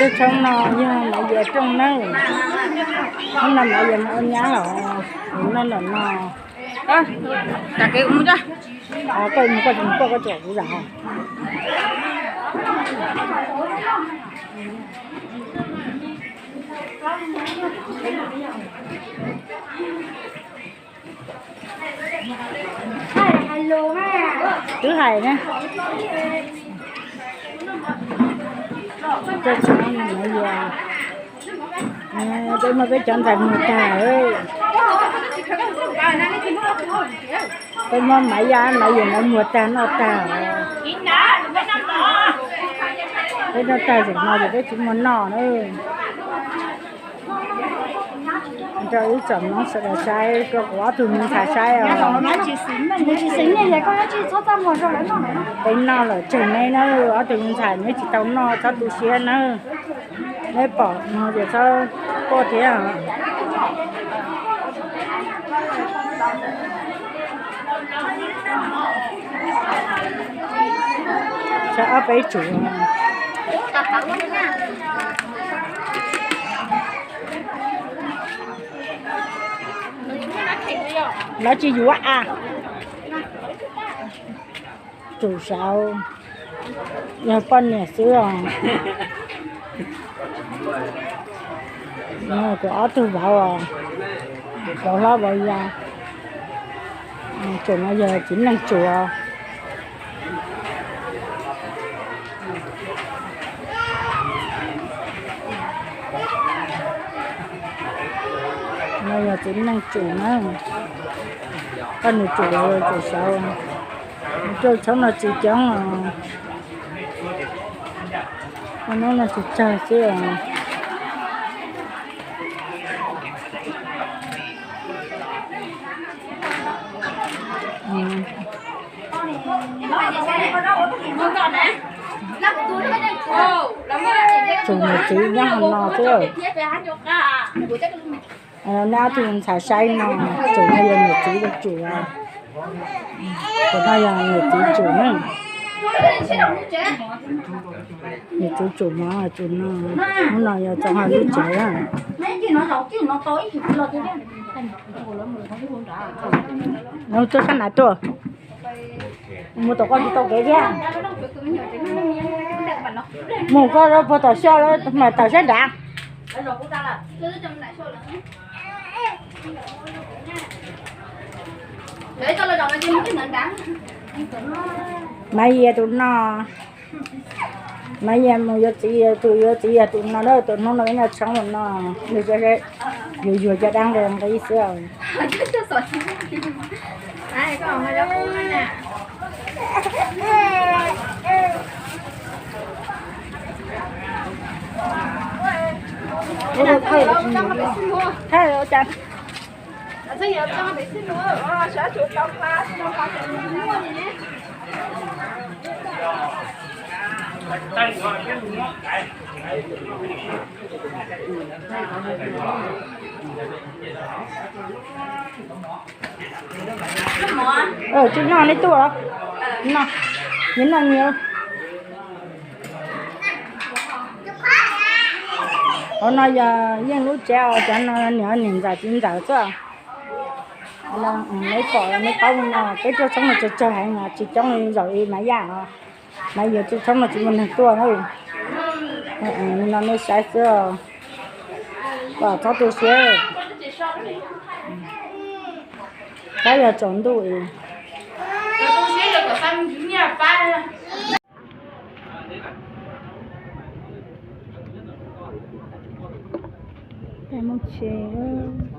Cov tshoob no yog Maiv Yias rooj nawb. Hnub no Maiv Yias mus ua nyab os, noj ntawm no. Koj mus koj tsis mus koj, koj tsis kom kuv zam. Twb hais na, peb muab peb cov ntxhais muag tag. Peb muab Maiv Yias, Maiv Yias lawv muag tag noj tag. Peb noj tag zaum no ces peb tsis muaj noj na. Rau ib tsoom mloog sawv daws saib, rau kuv ob tug me ntxhais saib os. Peb noj lawm tseg neb na, ob tug me ntxhais neb tsis tau noj txhob tu siab nawb. Neb pom no ces txhob quaj thiab. Saib ob peb tsum. Lawv tsis yuav a. Tsum saud yog poj niam xwb os. Kuv ob tug vauv os, vauv hlob vauv yau. Tsum no yog txiv neej tsum os. No yog txiv neej tsum na. Poj niam tsum, tsum saud. Rau tshoob no tsis coob os. Hnub no tsawg tsawg xwb os. Tsum niam txiv nyob hauv no xwb. Neb ob tug ntxhais saib no, tsum no yog niam txiv tsum. Tsum no yog niam txiv tsum na. Niam txiv tsum no, tsum no. Hnub no yog txog hauv lub tsev na. Nws tuaj sab nraud tuaj. Mus tom koj tsis tau kev thiab. Mus koj puag tom xyov mas tawm sab nrad. Maiv Yias tus no, Maiv Yias mus yuav txiv, tus yuav txiv yog tus no na, tus hnub no ib no tshoob no, nws yuav yuav cov dab nqi nqi xwb. Tsis noj neb tuaj los? Noj, nyias noj nyias. Hauv no yog yeej lub tsev os, cov no niam niam ntxawm txiv ntxawm xwb. Neb pom neb paub no, peb tuaj tshoob no tsawg tsawg heev, tsis coob li zaum li Maiv Yias os. Maiv Yias tuaj tshoob no tsis muaj neeg tuaj na. No nej saib xwb os. Kom txhob tu siab. Pab yog tsaus ntuj. Mus tsev.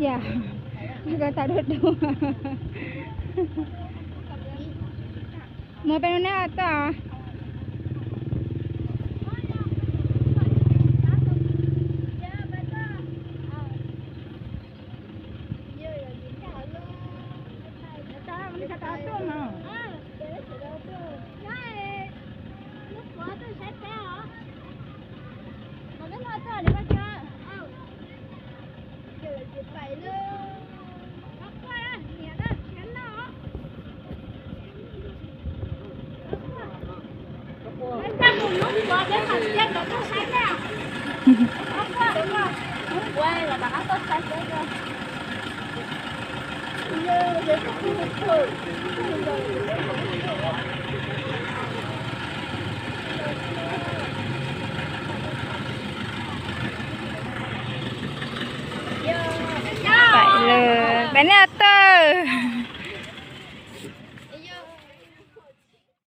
Yog, koj tau dua dua. Mus pem no neb tuaj. Pais lawm, pais neb tawg.